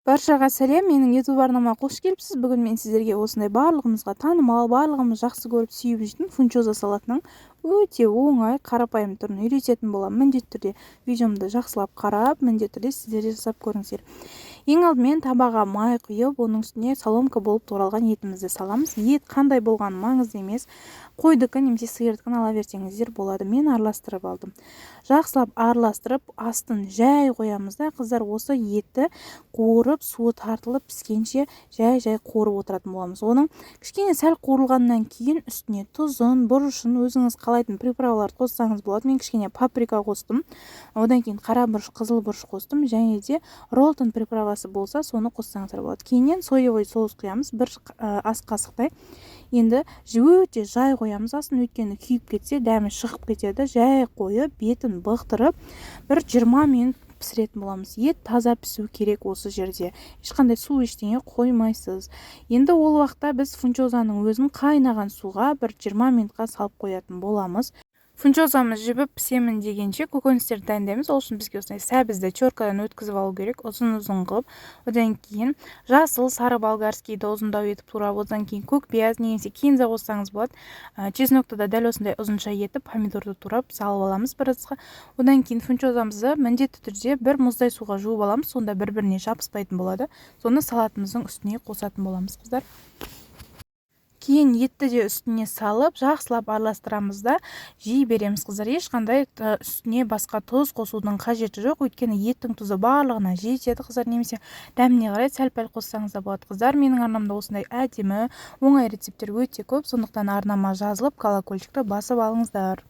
Баршаға сәлем! Менің YouTube арнама қош келіпсіз. Бүгін мен сіздерге осындай барлығымызға танымал, барлығымыз жақсы көріп, сүйіп жейтін фунчоза салатының өте оңай, қарапайым түрін үйрететін боламын. Міндетті түрде видеомды жақсылап қарап, міндетті түрде сіздер де жасап көріңіздер. Ең алдымен табаға май құйып, оның үстіне соломка болып туралған етімізді саламыз. Ет қандай болғаны маңызды емес, қойдікі немесе сиырдікін ала берсеңіздер болады. Мен араластырып алдым. Жақсылап араластырып, астын жай қоямыз да, қыздар, осы етті қуырып, суы тартылып піскенше жай-жай қуырып отыратын боламыз. Оның кішкене сәл қуырылғаннан кейін үстіне тұзын, бұрышын, өзіңіз қалайтын приправаларды қоссаңыз болады. Мен кішкене паприка қостым, одан кейін қара бұрыш, қызыл бұрыш қостым және де Ролтон приправасы болса, соны қоссаңыздар болады. Кейіннен соевый соус құямыз, бір ас қасықтай. Енді өте жай қоямыз астын, өйткені күйіп кетсе, дәмі шығып кетеді. Жай қойып, бетін бықтырып, бір 20 минут пісіретін боламыз. Ет таза пісу керек, осы жерде ешқандай су, ештеңе қоймайсыз. Енді ол уақытта біз фунчозаның өзін қайнаған суға бір 20 минутқа салып қоятын боламыз. Фунчозамыз жібіп, пісемін дегенше, көкөністерді дайындаймыз. Ол үшін бізге осындай сәбізді теркадан өткізіп алу керек, ұзын ұзын қылып. Одан кейін жасыл, сары болгарскийді ұзындау етіп турап, одан кейін көк пияз немесе кинза қоссаңыз болады, чеснокты да дәл осындай ұзынша етіп, помидорды турап салып аламыз бір ыдысқа. Одан кейін фунчозамызды міндетті түрде бір мұздай суға жуып аламыз, сонда бір біріне жабыспайтын болады. Соны салатымыздың үстіне қосатын боламыз, қыздар. Кейін етті де үстіне салып, жақсылап араластырамыз да, жей береміз, қыздар. Ешқандай үстіне басқа тұз қосудың қажеті жоқ, өйткені еттің тұзы барлығына жетеді, қыздар. Немесе дәміне қарай сәл пәл қоссаңыз да болады. Қыздар, менің арнамда осындай әдемі, оңай рецепттер өте көп, сондықтан арнама жазылып, колокольчикті басып алыңыздар.